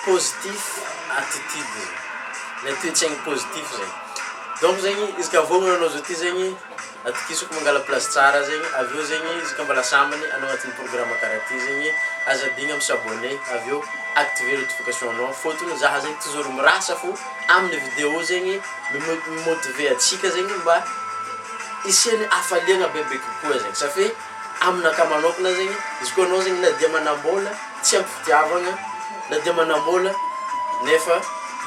Positif attitude zegny, le toe-tsaigny positif zegny, donc zegny izy ka vôgnona anao zao ty zegny, atokisako mangala plasy tsara zegny, aveo zegny izy ka mbola sambany anao agnatin'ny programme kara ty zegny, aza adigno mi-s'abonner, aveo activer notification-nao fôtony zah zegny toujours mirasa fô amin'ny video zegny mimo- mi-motiver antsika zegny mba hisian'ny hafaliagna bebe kokoa zegny, ça fait aminakahy manôkana zegny, izy koa anao zegny na dia manam-bôla tsy ampy fitiavagna, na dia manam-bôla nefa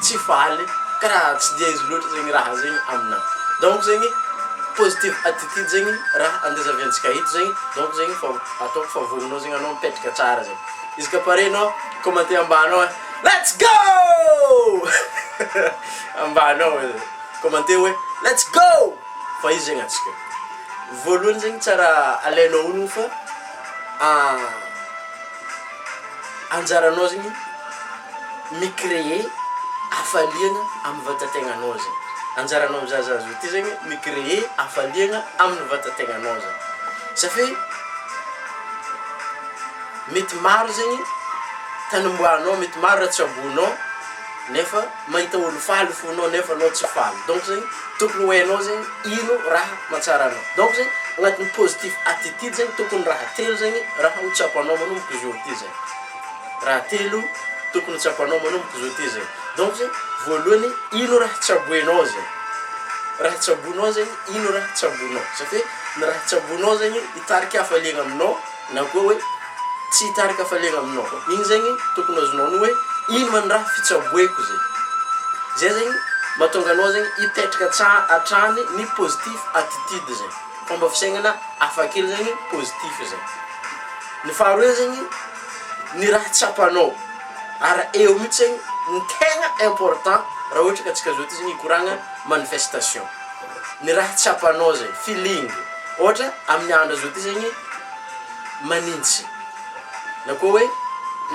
tsy faly, karaha tsy dia izy loatra zegny raha zegny aminahy, donc zegny positive attitude zegny raha andezaviantsika eto zegny, donc zegny fa ataoko fa vognonao zegny anao mipetraka tsara zegny, izy ka pare anao commenter ambany ao let's go ambany ao commenter hoe let's go fa izy zegny antsika, voalohany zegny tsara alainao onony fa anjaranao zegny mi-créer hafaliagna amy vatategnanao zegny, anjaranao mizahazaha zao ty zegny mi-créer hafaliagna amin'ny vatategnanao zegny, ça fait mety maro zegny tany omboanao, mety maro raha tsaboinao nefa mahita olo faly fô anao nefa anao tsy faly, donc zegny tokony ho hainao zegny ino raha mahatsara anao, donc zegny agnatin'ny positif attitude zegny tokony raha telo zegny raha ho tsapanao manomboka zao ty zegny, raha telo tokony ho tsapanao manomboka zao ty zegny, donc zegny voalohany ino raha tsaboinao zegny, raha tsaboinao zegny ino raha tsaboinao, ça fait ny raha tsaboinao zegny hitarika hafaliagna aminao na koa hoe tsy hitarika hafaliagna aminao, igny zegny tokony azonao ny hoe ino ma ny raha fitsaboeko zegny, zay zegny mahatonga anao zegny hipetraka tsa- hatrany ny positif attitude zegny, fomba fisaignana hafakely zegny positif zegny. Ny faharoe zegny ny raha tsapanao ary eo mihitsy zegny ny tegna important raha ohatra ka antsika zao ty zegny hikoragna manifestation, ny raha tsapanao zegny feeling, ôhatra amin'ny andro zao ty zegny manintsy na koa hoe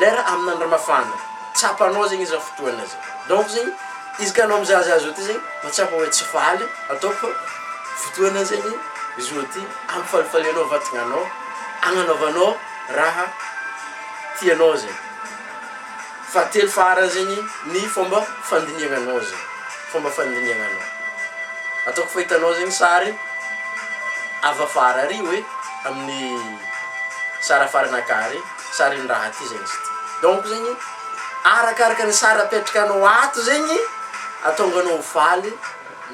lera amin'ny andro mafana, tsapanao zegny izy amy fotoagna zay, donc zegny izy ka anao mizahazaha zao ty zegny mahatsapa hoe tsy faly ataoko fa fotoagna zegny zao ty ampifalifalianao vatagnanao, agnanaovanao raha tianao zegny. Fahatelo farany zegny ny fomba fandinihagnanao zegny, fomba fandinihagnanao, ataoko fa hitanao zegny sary avy afara ary hoe amin'ny sary afaranakahy ary, sarin'ny raha ty zegny izy ty, donc zegny arakaraka ny sary apetrakanao ato zegny ahatonga anao ho faly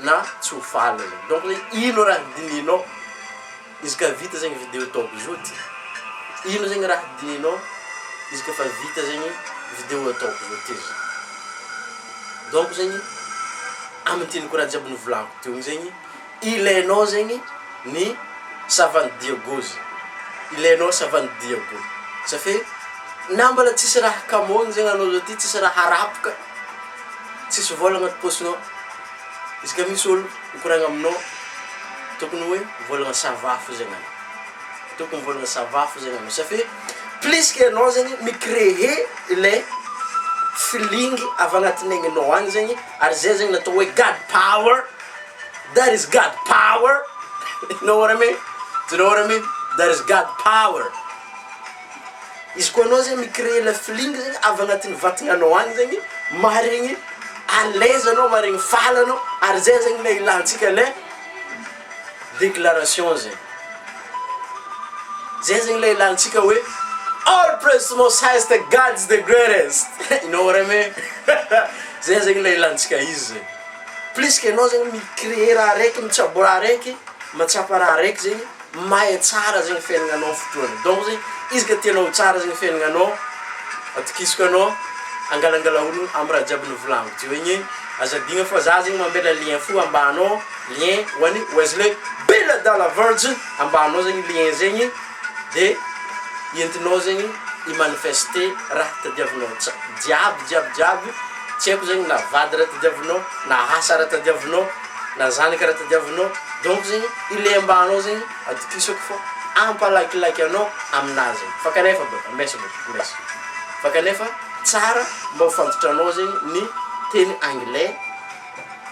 na tsy ho faly zegny, donc zegny ino raha dinihinao Izy ka vita zegny video ataoko zao ty, ino zegny raha dinihinao izy ka fa vita zegny video ataoko zao ty zao, donc zegny amintiniko raha jiaby novolaniko teo igny zegny, ilainao zegny ny savane Diego zegny, ilainao savane Diego, ça fait na mbola tsisy raha kamôgny zegny anao zao ty, tsisy raha harapaka, tsisy vôla agnaty paosinao, izy ka misy ôlo mikoragna aminao tokony hoe mivôlagna ça va fô zegny anao, tokony mivôlagna ça va fô zegny anao, ça fait plus que anao zegny mi-creer ilay feeling avy agnatin'ny aigninao agny zegny ary zay zegny natao hoe God power, that is God power, you know what I mean, do you know what I mean, that is God power. Izy koa anao zegny mi-creer le feeling zegny avy agnatin'ny vatagnanao agny zegny, maharegny à l'aise anao, maharegny faly anao, ary zay zegny le ilantsika le déclaration zegny, zay zegny le ilantsika hoe all praise to most highest God is the greatest, you know what I mean, zay zegny le ilantsika izy zegny, plus que anao zegny mi-creer raha raiky, mitsabo raha raiky, mahatsapa raha raiky zegny, Mahay tsara zegny fiaignananao fotoana donc zegny izy ka tianao ho tsara zegny fiaignananao atokisako anao angalangala ologno amy raha jiaby novolaniko teo igny aza adigna fa za zegny mambela lien fo ambany ao lien ho an'i Wesley Bila Dala Virgin ambany ao zegny lien zegny de entinao zegny hi-manifester raha tadiavinao tsa- jiaby jiaby jiaby tsy haiko zegny na vady raha tadiavinao na asa raha tadiavinao na zanaka raha tadiavinao donc zegny Ilay ambanao zegny atokisako fô hampalakilaky anao aminazy zegny, fa kanefa bôka ambesa bôka ambesa, fa kanefa tsara mba ho fantatranao zegny ny teny anglais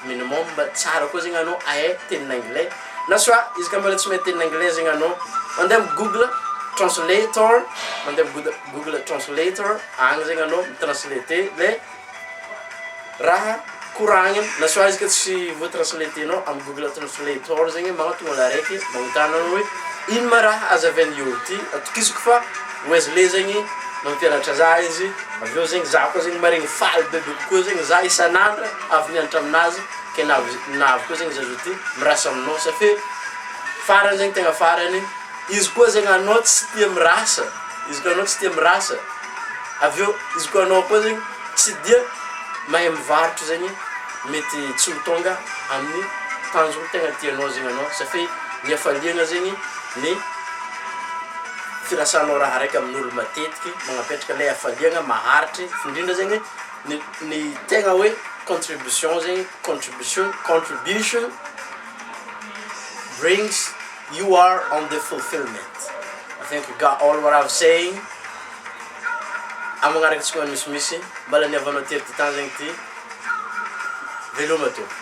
minimum tsara koa zegny anao ahay tenin'anglais na soit izy ka mbola tsy mahay tenin'anglais zegny anao mandeha amy google. Translator, mandeha amy Google Translator agny zegny anao mi-translater le raha koragniny, na soit izy ka tsy voa-translatenao amy Google Translator zegny magnantogna olo araiky magnontany anao hoe ino ma raha azavain'ny olo ty, atokisako fa Wesley zegny mampianatra zah izy, aveo zegny zah koa zegny maregny faly bebe kokoa zegny zah isan'andro avy nianatra aminazy ke navy navy koa zegny zah zao ty mirasa aminao sa fe farany zegny tegna farany izy koa zegny anao tsy tia mirasa, izy koa anao tsy tia mirasa, aveo izy koa anao koa zegny tsy dia mahay mivarotro zegny mety tsy ho tonga amin'ny tanjogno tegna tianao zegny anao sa fe ny hafaliagna zegny ny firasanao raha raiky amin'olo matetiky magnapetraka le hafaliagna maharitry f'indrindra zegny ny tegna hoe contribution zegny, contribution contribution brings you are on the fulfilment, I think you got all what I've saying, amy magnaraka tsy misimisy mbala niavanao tery ty tany zegny ty, veloma tompoko.